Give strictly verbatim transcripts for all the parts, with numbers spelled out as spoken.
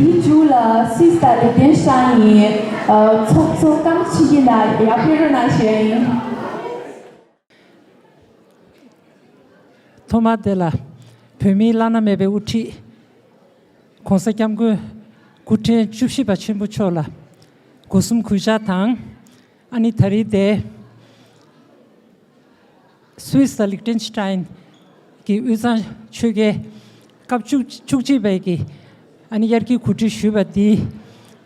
དེའི་མཇུག་ལ་སུད་སི་དང་ལིག་ཏེན་ཤི་ཏན་གྱི་ཚོགས་གཙོ་རྐང་ཆེན་གྱི་ནང་ཡར་ཕེབས་རོགས་གནང་ཞུ་ཡ་ཡིན། ཐོག་མར་དེ་ལ་བོད་མིའི་བླ་ན་མེད་པའི་དབུ་ཁྲིད་༸གོང་ས་༸སྐྱབས་མགོན་སྐུ་ཕྲེང་བཅུ་བཞི་པ་ཆེན་པོ་མཆོག་ལ་སྒོ་གསུམ་གུས་ཕྱག་དང་། ཨ་ནི་ད་རེས་དེ་སུད་སི་དང་ལིག་ཏེན་ཤི་ཏན་གྱི་དབུས་གཙང་ཆོལ་ཁའི་སྐབས་བཅུ་བཅུ་གཅིག་པའི་གི་ཨ་ནི་དབྱར་སྐྱིད་གོ་སྒྲིག་ཞུས་པ་འདི་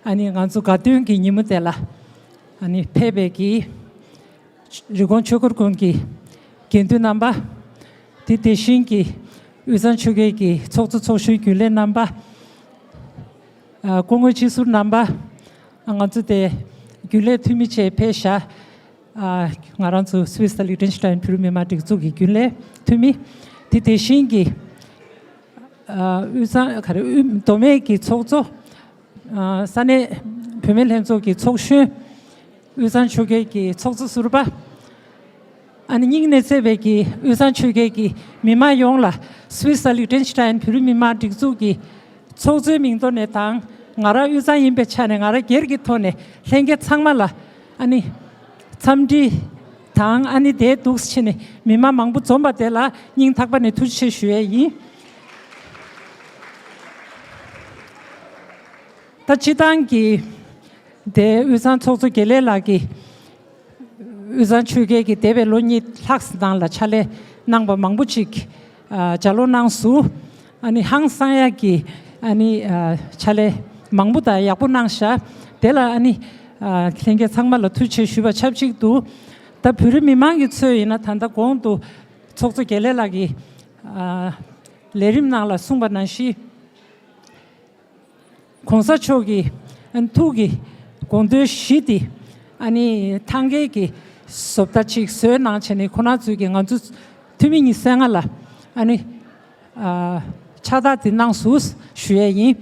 ཨ་ནི་ང་ཚོ་དགའ་སྟོན་གྱི་ཉིན་མོ་དེ་ལ་ཨ་ནི་ཕེབས་པའི་གི་རི་ཀོན་ཆོས་འཁོར་དགོན་གྱི་དགེ་འདུན་རྣམ་པ། དེ་དེ་བཞིན་གྱི་དབུས་གཙང་ཆོལ་ཁའི་གི་ཚོགས་གཙོ་ཚོགས་གཞོན་རྒྱུན་ལས་རྣམ་པ། ཨ། སྐུ་ངོ་སྤྱི་ཟུར་རྣམ་པ། ང་ཚོ་དེ་རྒྱུན་ལས་འཐུས་མི་བཅས་ཕེབས་ཤག་ཨ། ང་རང་ཚོ་སུད་སི་དང་ལིག་ཏེན་ཤི་ཏན་བོད་རིགས་མི་མང་སྒྲིག་འཛུགས་ཀྱི་རྒྱུན་ལས་འཐུས་མི། དེ་དེ་བཞིན་གྱི་ཨ། དབུས་གཙང་ག་རེ། དབུས། མདོ་སྨད་ཀྱི་ཚོགས་གཙོ། ཨ། ས་གནས་བུད་མེད་ལྷན་ཚོགས་ཀྱི་ཚོགས་གཞོན། དབུས་གཙང་ཆོལ་ཁའི་གི་ཚོགས་གཙོ་ཟུར་པ། ཨ་ནི་སྙིང་ནས་བརྩེ་བའི་གི་དབུས་གཙང་ཆོལ་ཁའི་གི་མི་མང་ཡོངས་ལ་སུད་སི་དང་ལིག་ཏེན་ཤི་ཏན་བོད་རིགས་མི་མང་སྒྲིག་འཛུགས་ཀྱི་ཚོགས་གཙོའི་མིང་ཐོག་ནས་དང་། ང་རང་དབུས་གཙང་ཡིན་པའི་ཆ་ནས་ང་རང་སྒེར་གྱི་ཐོག་ནས་ལྷན་རྒྱས་ཚང་མ་ལ་ཨ་ནི་འཚམས་འདྲི་དང་། ཨ་ནི་དེ་འདུག་སེ་བྱས་ནས་མི་མང་མང་པོ་འཛོམས་པ་དེ་ལ་སྙིང་ཐག་པ་ནས་ཐུགས་རྗེ་ཆེ་ཞུ་ཡས་ཡིན། ད་སྤྱིར་བཏང་གི་དེ་དབུས་གཙང་ཚོགས་གཙོ་དགེ་ལེགས་ལགས་ཀྱིས་དབུས་གཙང་ཆོལ་ཁའི་གི་འདས་པའི་ལོ་གཉིས་ལྷག་ཙམ་ནང་ལ་ཕྱག་ལས་གནང་པ་མང་པོ་ཅིག་ཨ། ལྗགས་ཀློག་གནང་སོང་། ཨ་ནི་ཧང་སང་ཡག་གི་ཨ་ནི་ཨ། ཕྱག་ལས་མང་པོ་དང་ཡག་པོ་གནང་ཤག་དེ་ལ་ཨ་ནི་ཨ། ལྷན་རྒྱས་ཚང་མ་ལ་ཐུགས་རྗེ་ཆེ་ཞུ་བ་ཆབས་ཅིག་ཏུ། ད་བོད་རིགས་མི་མང་གི་ཚོས་ཡིན་ན་ད་ལྟ་གོང་དུ་ཚོགས་གཙོ་དགེ་ལེགས་ལགས་ཀྱིས་ཨ། ལས་རིམ་ནང་ལ་གསུངས་པ་ནང་བཞིན། ༸གོང་ས་མཆོག་གི་ཨ་ནི་ཐུགས་ཀྱི་དགོངས་དོན་བཞི་དེ་ཨ་ནི་ཐང་གའི་གི་བཟོ་ལྟ་ཅིག་བཟོས་གནང་བྱས་ནས། ཁོང་རྣམ་ཚོས་ཀྱིས་ང་ཚོ་འཐུས་མི་ཉི་ཤུ་རྩ་ལྔ་ལ་ཨ་ནི་ཨ། ཕྱག་རྟགས་དེ་གནང་སོང་ཞུ་ཡས་ཡིན།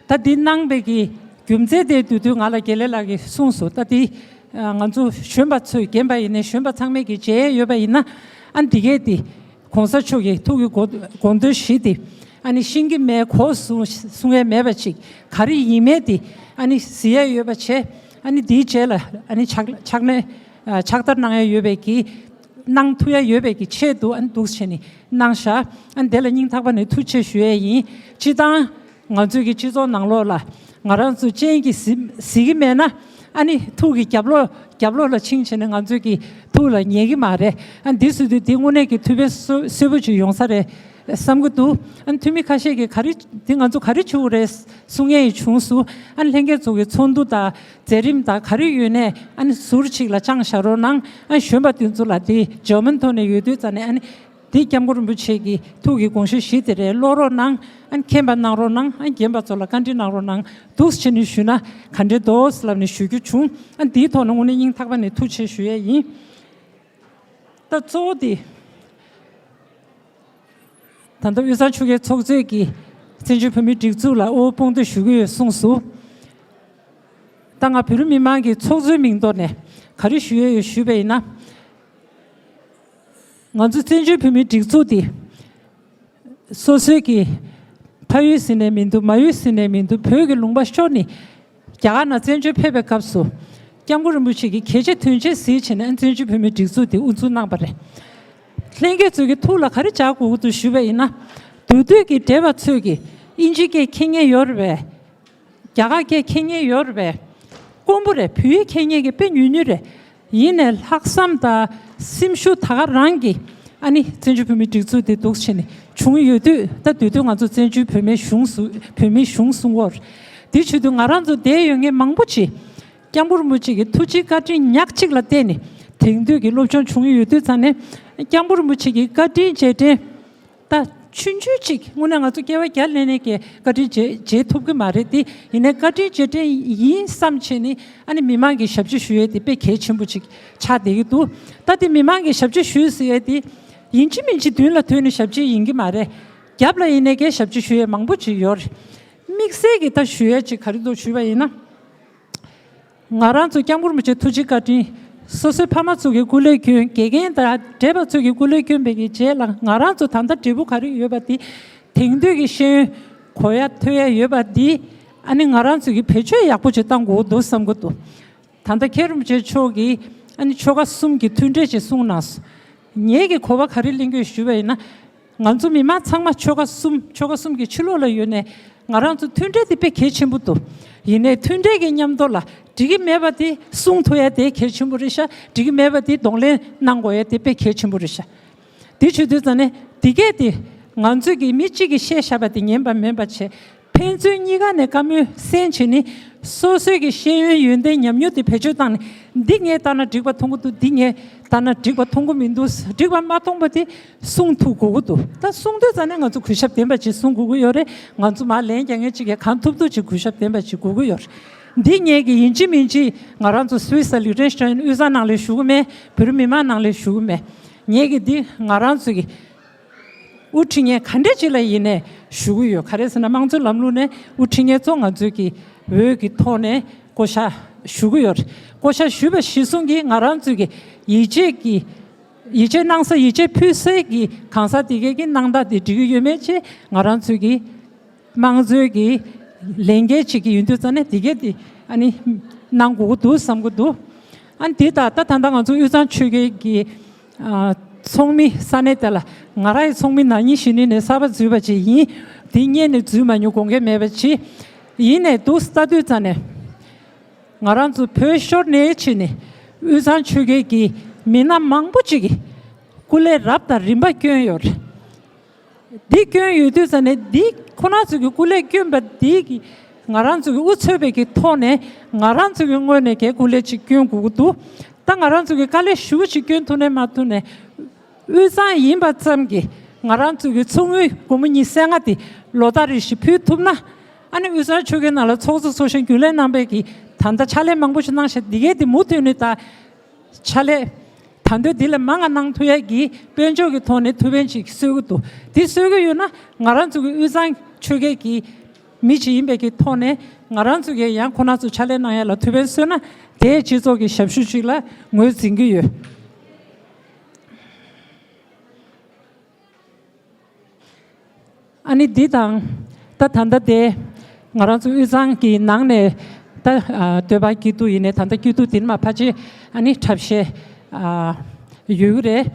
ད་འདི་གནང་བའི་གི་རྒྱུ་མཚན་དེ་དུས་དུས་ང་ལ་དགེ་ལེགས་ལགས་ཀྱིས་གསུངས་སོང་། ད་འདི་ཨ། ང་ཚོ་གཞོན་པ་ཚོས་རྒན་པ་ཡིན་ནའི་གཞོན་པ་ཚང་མས་ཀྱིས་མཇལ་ཡས་ཡོད་པ་ཡིན་ན། ཨ། འདི་གས་དེ་༸གོང་ས་མཆོག་གི་ཐུགས་ཀྱི་དགོངས་དགོངས་དོན་བཞི་དེ་ཨ་ནི་ཤེས་ཀྱི་མེད་གོ་གསུང་གསུང་ཡས་མེད་པ་ཅིག་ག་རེ་ཡིན་མེད་དེ་ཨ་ནི་གཟིགས་ཡས་ཡོད་པ་བྱས། ཨ་ནི་འདིའི་རྗེས་ལ་ཨ་ནི་ཕྱག་ཕྱག་ལས་ཨ། ཕྱག་བསྟར་གནང་ཡས་ཡོད་པའི་གི་གནང་ཐུབ་ཡ་ཡོད་པའི་གི་ཆེད་དུ་ཨ་ནི་འདུག་སེ་བྱས་ནས་གནང་ཤག་ཨ་ནི་དེ་ལ་སྙིང་ཐག་པ་ནས་ཐུགས་རྗེ་ཆེ་ཞུ་ཡས་ཡིན། སྤྱིར་བཏང་ང་ཚོའི་གི་སྤྱི་ཚོགས་ནང་ལོགས་ལ་ང་རང་ཚོ་སྤྱན་གྱིས་གཟིགས་གཟིགས་ཀྱི་མེད་ན། ཨ་ནི་ཐུགས་ཀྱི་རྒྱབ་ལོགས་རྒྱབ་ལོགས་ལ་ཕྱིན་བྱས་ནས་ང་ཚོའི་གི་ཐུགས་ལ་ཉལ་གྱི་མ་རེད། ཨ་ནི་འདི་སུ་དུས་འདི་དངོས་གནས་ཀྱི་ཐུགས་ཕན་གསོས་གསོས་པོ་ཅིག་ཡོང་ས་རེད་བསམ་གྱི་འདུག་ཨ་ནི་འཐུས་མི་ཁ་ཤས་ཀྱིས་ག་རེ་འདི་ང་ཚོ་ག་རེ་བྱེད་དགོས་རེད་གསུང་མཁན་ཡང་བྱུང་སོང་། ཨ་ནི་ལྷན་རྒྱས་ཚོ་གི་ཚོགས་འདུ་དང་མཛད་རིམ་དང་ག་རེ་ཡོད་ནའི་ཨ་ནི་ཟུར་གཅིག་ལ་དཔྱངས་བཞག་རོགས་གནང་། ཨ་ནི་གཞོན་པ་དེ་ཚོ་ལ་དེ་འཇར་མན་ཐོག་ནས་ཡོད་དུས་ཙ་ནས། ཨ་ནི་དེ་སྐྱབས་མགོན་རིན་པོ་ཆེ་གི་ཐུགས་ཀྱི་དགོངས་གཞི་བཞི་དེ་རེད། ཀློག་རོགས་གནང་། ཨ་ནི་མཁྱེན་པ་གནང་རོགས་གནང་། ཨ་ནི་རྒན་པ་ཚོ་ལ་བཀའ་འདྲི་གནང་རོགས་གནང་། འདུག་སེ་བྱས་ནས་ཞུས་ན་ག་འདྲས་འདུག་ལབ་ནས་ཞུ་རྒྱུ་བྱུང་། ཨ་ནི་དེའི་ཐོག་ནས་དངོས་གནས་སྙིང་ཐག་པ་ནས་ཐུགས་རྗེ་ཆེ་ཞུ་ཡས་ཡིན། ད་གཙོ་བོ་དེ། ད་ལྟ་དབུས་གཙང་ཆོལ་ཁའི་ཚོགས་གཙོས་ཀྱིས་བཙན་བྱོལ་བོད་མིའི་སྒྲིག་འཛུགས་ལ་དབུ་དཔུང་སྡེ་ཞུ་གི་ཡོད་གསུངས་སོང་། ད་ང་བོད་རིགས་མི་མང་གི་ཚོགས་གཙོའི་མིང་ཐོག་ནས་ག་རེ་ཞུ་ཡས་ཡོད་ཞུས་པ་ཡིན་ན། ང་ཚོ་བཙན་བྱོལ་བོད་མིའི་སྒྲིག་འཛུགས་འདི་སོ་སོའི་གི་ཕ་ཡུལ་ཟེར་ནས་མི་འདུག་མ་ཡུལ་ཟེར་ནས་མི་འདུག་བོད་ཀྱི་ལུང་པ་ཤོར་ནས་རྒྱ་གར་ནང་བཙན་བྱོལ་ཕེབས་པའི་སྐབས་སུ་སྐྱབས་མགོན་རིན་པོ་ཆེ་གི་གལ་ཆེ་དོན་ཆེ་གཟིགས་བྱས་ནས་བཙན་བྱོལ་བོད་མིའི་སྒྲིག་འཛུགས་འདི་དབུ་འཛུགས་གནང་པ་རེད། ལྷན་རྒྱས་ཚོས་ཀྱི་ཐུགས་ལ་ག་རེ་འཇགས་དགོས་ཀྱི་འདུག་ཞུས་པ་ཡིན་ན། འདུག་འདུག་གི་བགྲེས་པ་ཚོས་ཀྱི་དབྱིན་ཇིའི་སྐད་མཁྱེན་མཁན་ཡོད་རེད་པས། རྒྱ་གར་སྐད་མཁྱེན་མཁན་ཡོད་རེད་པས། དཀོན་པོ་རེད། བོད་ཡིག་མཁྱེན་མཁན་གྱི་དཔེ་ཉུང་ཉུང་རེད། ཡིན་ནའི་ལྷག་བསམ་དང་སེམས་ཤུགས་ད་ག་རང་གིས་ཨ་ནི་བཙན་བྱོལ་བོད་མིའི་སྒྲིག་འཛུགས་དེ་འདུག་སེ་བྱས་ནས་བྱུང་ཡོད་དུས། ད་དུས་དུས་ང་ཚོ་བཙན་བྱོལ་བོད་མིའི་གཞུང་སུ་བོད་མིའི་གཞུང་སྲུང་བར་དེ་བྱེད་དུས་ང་རང་ཚོ་བསྡད་ཡོད་མཁན་མང་པོ་ཅིག་སྐྱབས་མགོན་རིན་པོ་ཆེ་གི་ཐུགས་རྗེ་བཀའ་དྲིན་ཉག་གཅིག་ལ་བརྟེན་ནས་དེང་དུས་ཀྱི་སློབ་སྦྱོང་བྱུང་ཡོད་དུས་ཙང་ནས། སྐྱབས་མགོན་རིན་པོ་ཆེ་གི་བཀའ་དྲིན་རྗེས་དྲན། ད་ཆུང་ཆུང་ཅིག་དངོས་གནས་ང་ཚོ་སྐྱེ་བ་བརྒྱ་ལེན་ནས་ཀྱི་བཀའ་དྲིན་འཇལ་འཇལ་ཐུབ་ཀྱི་མ་རེད་དེ། ཡིན་ནའི་བཀའ་དྲིན་རྗེས་དྲན་ཡིན་བསམ་བྱས་ནས་ཨ་ནི་མི་མང་གི་ཞབས་ཕྱི་ཞུ་ཡས་དེ་དཔེ་གལ་ཆེན་པོ་ཅིག་ཆགས་བསྡད་ཀྱི་འདུག་ད་དེ་མི་མང་གི་ཞབས་ཕྱི་ཞུ་ཟེར་ཡས་དེ་ཡིན་གཅིག་མིན་གཅིག་མདུན་ལ་ཐོན་ནས་ཞབས་ཕྱི་ཡིན་གྱི་མ་རེད། རྒྱབ་ལ་ཡིན་ནའི་ཀྱི་ཞབས་ཕྱི་ཞུ་ཡས་མང་པོ་ཅིག་ཡོད་རེད། དམིགས་བསལ་གྱི་ད་ཞུ་ཡས་ཅིག་ག་རེ་འདུག་ཞུས་པ་ཡིན་ན། ང་རང་ཚོ་སྐྱབས་མགོན་རིན་པོ་ཆེ་ཐུགས་རྗེ་བཀའ་དྲིན། སོ་སོའི་ཕ་མ་ཚོ་གི་སྐུ་ལས་བསྐྱོན། དགེ་རྒན་དང་བགྲེས་པ་ཚོ་གི་སྐུ་ལས་བསྐྱོན་པའི་གི་རྗེས་ལ་ང་རང་ཚོ་ད་ལྟ་འབྲས་བུ་ག་རེ་ཡོད་པ་འདི། དེང་དུས་ཀྱི་ཤེས་ཡོན་གོ་ཡ་ཐོས་ཡ་ཡོད་པ་འདི་ ཨ་ནི་ང་རང་ཚོ་གི་བེད་སྤྱོད་ཡག་པོ་ཅིག་བཏང་དགོས་འདུག་བསམ་གི་འདུག་ད་ལྟ་མཁན་རིན་པོ་ཆེ་མཆོག་གིས་ཨ་ནི་ཆོལ་ཁ་གསུམ་གྱི་མཐུན་འབྲེལ་ཅིག་གསུངས་གནང་སོང་། ངེད་ཀྱི་གོ་བ་ག་རེ་ལེན་གྱི་ཡོད་ཞུས་པ་ཡིན་ན། ང་ཚོ་མི་མང་ཚང་མ་ཆོལ་ཁ་གསུམ་ཆོལ་ཁ་གསུམ་གྱི་ཕྱི་ལོགས་ལ་ཡོད་ནས། ང་རང་ཚོ་མཐུན་འབྲེལ་དེ་དཔེ་གལ་ཆེན་པོ་འདུག་ཡིན་ནའི་མཐུན་འབྲེལ་གྱི་མཉམ་དུ་ལ་འགྲིག་གི་མེད་པ་དེ་གསུང་ཐུབ་ཡ་དེ་གལ་ཆེན་པོ་རེད་ཤག་འགྲིག་གི་མེད་པ་དེ་གདོང་ལེན་གནང་དགོས་ཡ་དེ་དཔེ་གལ་ཆེན་པོ་རེད་ཤག་དེ་བྱེད་དུས་ཙང་ནས་དེ་གས་དེ་ང་ཚོས་ཀྱི་མི་གཅིག་གིས་བཤད་བཞག་པ་དེ་ཉན་པ་མིན་པ་བྱས། ཕན་ཚུན་གཉིས་ཀ་ནས་བཀའ་མོལ་གསན་བྱས་ནས། སོ་སོའི་གི་ཤེས་ཡོན་ཡོན་ཏན་ཉམས་མྱོང་དེ་བེད་སྤྱོད་བཏང་ནས། འདི་ངས་བལྟས་ན་འགྲིག་པ་མཐོང་གི་འདུག་འདི་ངས་བལྟས་ན་འགྲིག་པ་མཐོང་གི་མི་འདུག་འགྲིག་པ་མ་མཐོང་པ་དེ་གསུང་ཐུབ་དགོས་ཀྱི་འདུག་ད་གསུང་དུས་ཙང་ནས་ང་ཚོ་གུས་ཞབས་ལྡན་པ་ཅིག་གསུང་དགོས་ཀྱི་ཡོད་རེད། ང་ཚོ་མར་ལན་རྒྱག་མཁན་ཅིག་གིས་གང་ཐུབ་ཐུབ་ཅིག་གུས་ཞབས་ལྡན་པ་ཅིག་དགོས་ཀྱི་ཡོད་རེད། འདི་ངས་གི་ཡིན་གཅིག་མིན་གཅིག་ང་རང་ཚོ་སུད་སི་ལི་ཀྲན་སྟན་དབུས་གཙང་ནང་ལ་ཞུ་གི་མེད། བོད་རིགས་མི་མང་ནང་ལ་ཞུ་གི་མེད། ངས་གི་འདི་ང་རང་ཚོ་གི་དབུ་ཁྲིད་མཁན་ག་འདྲ་ཅིག་ལ་ཡིན་ནའི་ཞུ་གི་ཡོད། ག་རེ་ཟེར་ན་དམངས་གཙོའི་ལམ་ལུགས་ནས་དབུ་ཁྲིད་མཁན་ཚོ་ང་ཚོའི་གི་འོས་ཀྱི་ཐོག་ནས་བསྐོ་བཞག་ཞུ་གི་ཡོད་རེད། བསྐོ་བཞག་ཞུས་པ་གཞིར་བཟུང་གིས་ང་རང་ཚོའི་གི་ཡིད་ཆེས་ཀྱི་ཡིད་ཆེས་གནང་ས་ཡིད་ཆེས་ཕུལ་སའི་གི་གང་ཟག་དེ་གས་ཀྱི་གནང་སྟངས་དེ་འགྲིག་གི་ཡོད་མེད་ཅེས་ང་རང་ཚོའི་གི་དམངས་གཙོའི་གི་ལས་འགན་ཅིག་གི་ཡིན་དུས་ཙང་ནས་དེ་གས་དེ་ཨ་ནི་གནང་དགོས་ཀྱི་འདུག་བསམ་གྱི་འདུག་ཨ་ནི་དེ་ད་ལྟ་ད་ལྟ་ང་ཚོ་དབུས་གཙང་ཆོལ་ཁའི་གི་ཨ་ཚོགས་མི་ས་གནས་དེ་ལ་ང་རང་ཡི་ཚོགས་མི་ན་ནིང་གཞེས་ནིང་ནས་གསར་པ་འཛུལ་བ་ཅིག་ཡིན། དེ་སྔོན་ནས་འཛུལ་མ་མྱོང་དགོངས་འགལ་མེད་པ་ཅིག་ཡིན་ནས་འདུག་ལྟ་དུས་ཙང་ནས་ང་རང་ཚོ་བོད་ཤོར་ནས་ཕྱིན་ནས་དབུས་གཙང་ཆོལ་ཁའི་གི་མི་སྣ་མང་པོ་ཅིག་གིས་སྐུ་ལས་རབ་དང་རིམ་པ་བསྐྱོན་ཡོད་རེད། འདི་བསྐྱོན་ཡོད་དུས་ཙང་ནས་འདི་ཁོ་རང་ཚོ་གི་སྐུ་ལས་བསྐྱོན་པ་འདི་གི་ང་རང་ཚོ་གི་དབུ་ཚུད་པའི་གི་ཐོག་ནས་ང་རང་ཚོ་གི་ངོས་ནས་གའི་སྐུ་ལས་ཅིག་བསྐྱོན་དགོས་ཀྱི་འདུག་ད་ང་རང་ཚོ་གི་དཀའ་ལས་ཞེ་པོ་ཅིག་བསྐྱོན་ཐུབ་ནས་མ་ཐུབ་ནས་དབུས་གཙང་ཡིན་པ་ཙམ་གྱིས་ང་རང་ཚོ་གི་མཚོ་སྔོན་སྒོར་མོ་ཉི་ཤུ་རྩ་ལྔ་དེ་ལོ་ལྟར་རེ་བཞིན་ཕུལ་ཐུབ་ན། ཨ་ནི་དབུས་གཙང་ཆོལ་ཁའི་ནང་ལ་ཚོགས་གཙོ་ཚོགས་གཞོན་རྒྱུན་ལས་རྣམ་པས་ཀྱི་ད་ལྟ་ཕྱག་ལས་མང་པོ་ཞིག་གནང་བཞག་འདི་གའི་དེ་མུ་མཐུད་ནས་ད། ཕྱག་ལས་ད་འདོད་འདི་ལས་མང་ང་གནང་ཐུབ་ཡ་གི་དཔལ་འབྱོར་གྱི་ཐོག་ནས་ཐུགས་ཕན་ཅིག་གསོས་ཀྱི་འདུག་དེ་གསོས་ཀྱི་ཡོད་ན་ང་རང་ཚོ་གི་དབུས་གཙང་ཆོལ་ཁའི་གི་མི་ཅིག་ཡིན་པའི་གི་ཐོག་ནས་ང་རང་ཚོ་གི་ཡང་ཁོ་རང་ཚོ་ཕྱག་ལས་གནང་ཡ་ལ་ཐུགས་ཕན་གསོས་ན་དེ་སྤྱི་ཚོགས་ཀྱི་ཞབས་ཞུ་ཅིག་ལ་ངོས་འཛིན་གྱི་ཡོད། ཨ་ནི་འདི་དང་ད་ད་ལྟ་དེ་ང་རང་ཚོ་དབུས་གཙང་གི་ནང་ནས་ད་ཨ་སྟོད་པ་སྐྱིད་སྡུག་ཡིན་ནའི་ད་ལྟ་སྐྱིད་སྡུག་དེ་ནས་མར་ཕལ་ཆེར་ཨ་ནི་འཁྲབ་གཞས་ཨ་ཡོད་ཀྱི་རེད།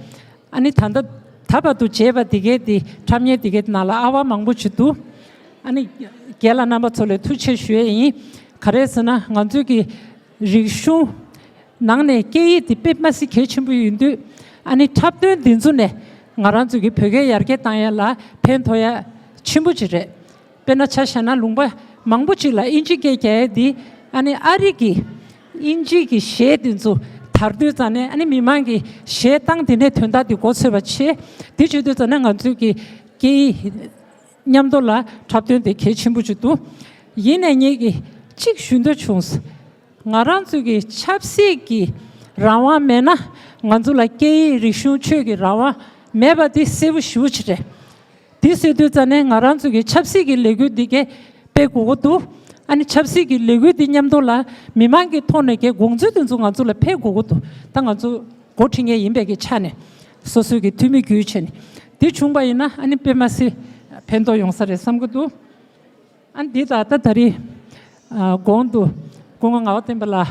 ཨ་ནི་ད་ལྟ་ད་བར་དུ་བྱས་པ་དེ་གས་དེ་འཁྲབ་མཁན་དེ་གས་དེ་ནང་ལ་ཨ་བ་མང་པོ་ཅིག་འདུག་ཨ་ནི་རྒན་ལགས་རྣམ་པ་ཚོ་ལ་ཐུགས་རྗེ་ཆེ་ཞུ་ཡས་ཡིན། ག་རེ་ཟེར་ན་ང་ཚོའི་གི་རིག་གཞུང་ནང་ནས་སྐད་ཡིག་དེ་དཔེ་མ་སྲིད་གལ་ཆེན་པོ་ཡིན་དུས། ཨ་ནི་འཁྲབ་སྟོན་འདི་ཚོ་ནས་ང་རང་ཚོ་གི་བོད་སྐད་ཡར་རྒྱས་བཏང་ཡ་ལ་ཕན་ཐོགས་ཡ་ཆེན་པོ་ཅིག་རེད། དཔེར་ན་ཆ་བཞག་ན་ལུང་པ་མང་པོ་ཅིག་ལ་ཨིན་ཇི་སྐད་རྒྱག་ཡ་འདི་ཨ་ནི་ཨ་རི་གི་ཨིན་ཇི་གི་གཞས་འདི་ཚོ་དར་དུས་ཙང་ནས་ཨ་ནི་མི་མང་གི་གཞས་བཏང་དེ་ནས་དོན་དག་འདི་མགོ་ཚོས་པ་བྱས། དེ་བྱེད་དུས་ཙང་ནས་ང་ཚོའི་གི་སྐད་ཡིག་མཉམ་དུ་ལ་འཁྲབ་སྟོན་དེ་གལ་ཆེན་པོ་ཅིག་འདུག་ཡིན་ནའི་ངེད་ཀྱིས་གཅིག་ཞུ་འདོད་བྱུང་སོང་། ང་རང་ཚོ་གི་ཆབ་སྲིད་ཀྱི་རང་དབང་མེད་ན་ང་ཚོ་ལ་སྐད་ཡིག་རིག་གཞུང་ཆོས་ཀྱི་རང་དབང་མེད་པ་དེ་གསལ་པོ་ཞེ་པོ་ཅིག་རེད། དེ་ཟེར་དུས་ཙང་ནས་ང་རང་ཚོ་གི་ཆབ་སྲིད་ཀྱི་ལས་འགུལ་འདི་གས་སྤེལ་དགོས་ཀྱི་འདུག་ཨ་ནི་ཆབ་སྲིད་ཀྱི་ལས་འགུལ་འདི་མཉམ་དུ་ལ་མི་མང་གི་ཐོག་ནས་གས་དགོངས་ཚུལ་དེ་ཚོ་ང་ཚོ་ལ་ཕེབས་དགོས་ཀྱི་འདུག་ད་ང་ཚོ་འགོ་ཁྲིད་མཁན་ཡིན་པའི་གི་ཆ་ནས་སོ་སོའི་གི་འཐུས་མི་བརྒྱུད་བྱས་ནས་དེ་བྱུང་པ་ཡིན་ན་ཨ་ནི་དཔེ་མ་སྲིད་ཕན་ཐོགས་ཡོང་ས་རེད་བསམ་གྱི་འདུག་ཨ་འདི་ད་ལྟ་ད་རེས་ཨ་གོང་དུ་སྐུ་ངོ་ངག་དབང་བསྟན་པ་ལགས་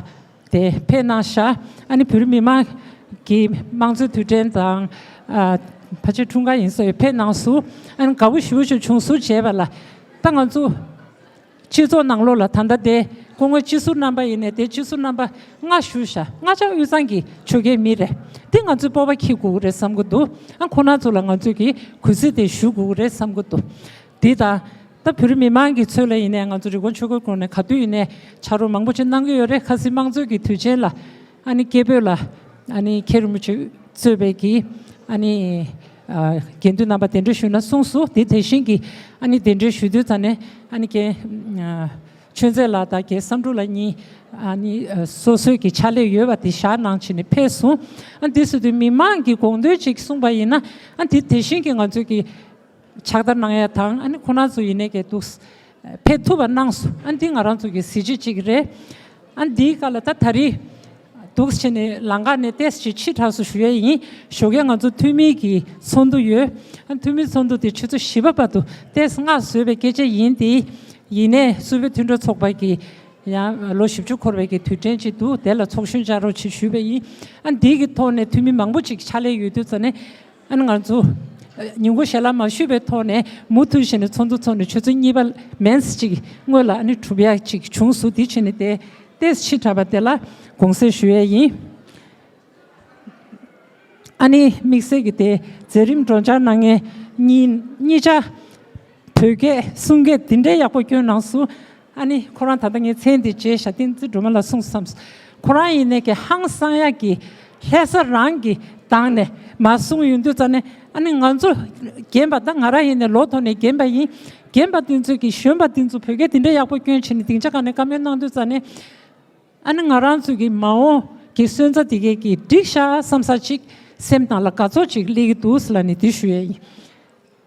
དེ་ཕེབས་གནང་ཤག་ཨ་ནི་བོད་རིགས་མི་མང་གི་དམངས་གཙོའི་དུས་དྲན་དང་ཨ་ཕལ་ཆེར་འཁྲུངས་སྐར་ཡིན་ས་ཡོད་ཕེབས་གནང་སོང་། ཨ་ནི་དགའ་པོ་ཞེ་པོ་ཞིག་བྱུང་སོང་བྱས་པ་ལ་ད་ང་ཚོ་སྤྱི་ཚོགས་ནང་ལོགས་ལ་ད་ལྟ་དེ་སྐུ་ངོ་སྤྱི་ཟུར་རྣམ་པ་ཡིན་ནའི་དེ་སྤྱི་ཟུར་རྣམ་པ་ལྔ་བཞུགས་ཤག་ལྔ་ཆ་དབུས་གཙང་གི་ཆོལ་ཁའི་མི་རེད། དེ་ང་ཚོས་སྤོབས་པ་འཁྱེར་དགོས་ཀྱི་རེད་བསམ་གྱི་འདུག་ཨ་ཁོང་རྣམ་ཚོ་ལ་ང་ཚོས་ཀྱི་གུས་བརྩི་དེ་ཞུ་དགོས་ཀྱི་རེད་བསམ་གྱི་འདུག་དེ་དང་། ད་བོད་རིགས་མི་མང་གི་ཚོད་ལ་ཡིན་ནའི་ང་ཚོ་རི་ཀོན་ཆོལ་ཁའི་ཁོངས་ནས་ག་དུས་ཡིན་ནའི་ཕྱག་རོགས་མང་པོ་ཅིག་གནང་གི་ཡོད་རེད། ཁ་སང་དམངས་གཙོའི་གི་དུས་ཆེན་ལ་ཨ་ནི་སྐད་འབོད་ལ་ཨ་ནི་མཁན་རིན་པོ་ཆེ་གཙོས་པའི་གི་ཨ་ནི་ཨ་དགེ་འདུན་རྣམ་པ་གདན་འདྲེན་ཞུས་ན་གསུངས་སོང་། དེ་དེ་བཞིན་གི་ཨ་ནི་གདན་འདྲེན་ཞུ་དུས་ཙང་ནས་ཨ་ནི་རྒན་ཨ་ཆོས་མཛད་ལགས་དང་རྒན་བསམ་འགྲུབ་ལགས་གཉིས་ཨ་ནི་ཨ་སོ་སོའི་གི་ཕྱག་ལས་ཡོད་པ་དེ་བཞག་གནང་བྱས་ནས་ཕེབས་སོང་། ཨ་འདི་ཟེར་དུས་མི་མང་གི་དགོངས་དོན་ཅིག་གསུངས་པ་ཡིན་ན་ཨ་དེ་དེ་བཞིན་གི་ང་ཚོའི་གི་ཕྱག་བསྟར་གནང་ཡ་དང་ཨ་ནི་ཁོང་རྣམ་ཚོ་ཡིན་ནའི་གི་འདུག་ཕེབས་ཐུབ་པ་གནང་སོང་། ཨ་འདི་ང་རང་ཚོ་གི་གཟི་བརྗིད་ཅིག་རེད། ཨ་འདིའི་སྐབས་ལ་ད་ད་རེས་འདུག་བྱས་ནས་ལམ་ཁ་ནས་ཏོག་ཙམ་ཕྱི་དྲགས་སུ་ཞུ་ཡ་ཡིན། ཞོགས་ཀས་ང་ཚོ་འཐུས་མི་གི་ཚོགས་འདུ་ཡོད། ཨ་འཐུས་མི་ཚོགས་འདུ་དེ་ཆུ་ཚོད་བཞི་པ་བར་དུ་ཏོག་ཙམ་སྔ་བཟོས་པའི་སྐད་ཆ་ཡིན་ཏེ། ཡིན་ནའི་སུ་བོད་མཐུན་གྲོགས་ཚོགས་པ་གི་ཡང་ལོ་བཞི་བཅུ་འཁོར་བའི་གི་དུས་དྲན་ཅིག་འདུག་དེ་ལ་ཚོགས་ཞུགས་བྱ་རོགས་ཅིག་ཞུས་པ་ཡིན། ཨ་འདི་གི་ཐོག་ནས་འཐུས་མི་མང་པོ་ཅིག་ཕྱག་ལས་ཡོད་དུས་ཙ་ནས། ཨ་ནི་ང་ཚོ་ཉིན་གུང་ཞལ་ལག་མ་ཞུས་པའི་ཐོག་ནས་མུ་མཐུད་བྱས་ནས་ཚོགས་འདུ་ཚོགས་ནས་ཆུ་ཚོད་གཉིས་པ་མིན་ཙམ་ཅིག་སྔོན་ལ་ཨ་ནི་གྲུབ་ཡག་ཅིག་བྱུང་སོང་། དེ་བྱས་ནས་དེ་ཏོག་ཙམ་ཕྱི་དྲགས་པ་དེ་ལ་དགོངས་སེལ་ཞུ་ཡས་ཡིན། ཨ་ནི་དམིགས་བསལ་གྱི་དེ་མཛད་རིམ་སྒྲོག་སྦྱང་གནང་མཁན་གཉིས་གཉིས་ཆ་བོད་སྐད་གསུང་སྐད་འདི་འདྲའི་ཡག་པོ་བསྐྱོན་གནང་སོང་། ཨ་ནི་ཁོ་རང་ད་ལྟ་ངས་མཚན་འདི་བརྗེད་ཤག་བསྟན་འཛིན་སྒྲོལ་མ་ལགས་གསུངས་བསམས། ཁོ་རང་ཡིན་ནའི་གི་ཧང་སང་ཡག་གི་ལྷ་ས་རང་གི་སྟེང་ནས་མར་གསུངས་ཡོང་དུས་ཙ་ནས། ཨ་ནི་ང་ཚོ་རྒན་པ་ད་ང་རང་ཡིན་ནའི་ལོ་ཐོག་ནས་རྒན་པ་ཡིན། རྒན་པ་དེ་ཚོས་གི་གཞོན་པ་དེ་ཚོ་བོད་སྐད་དེ་འདྲའི་ཡག་པོ་སྐྱོན་བྱས་ནས་སྡིངས་ཆ་སྒང་ནས་བཀའ་མོལ་གནང་དུས་ཙ་ནས། ཨ་ནི་ང་རང་ཚོ་གི་མ་འོངས་ཀྱི་སོན་རྩ་དེ་གས་ཀྱི་འགྲིག་ཤག་བསམ་ས་ཅིག་སེམས་ནང་ལ་དགའ་ཚོར་ཅིག་སླེབས་ཀྱི་འདུག་ཟེར་ལབ་ནས་དེ་ཞུ་ཡས་ཡིན།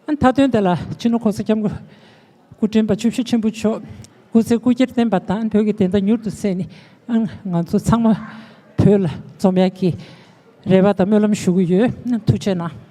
ཨ་ནི་མཐའ་དོན་དེ་ལ་སྤྱི་ནོར་གོང་ས་སྐྱབས་མགོན་སྐུ་ཕྲེང་བཅུ་བཞི་ཆེན་པོ་མཆོག་སྐུ་ཚེ་སྐུ་འཁྱེར་བརྟན་པ་དང་བོད་ཀྱི་བདེན་མཐའ་མྱུར་དུ་གསལ་ནས། ཨ་ནི་ང་ཚོ་ཚང་མ་བོད་ལ་འཛོམས་ཡག་གི་རེ་བ་དང་སྨོན་ལམ་ཞུ་གི་ཡོད། ཨ་ནི་ཐུགས་རྗེ་གནང་།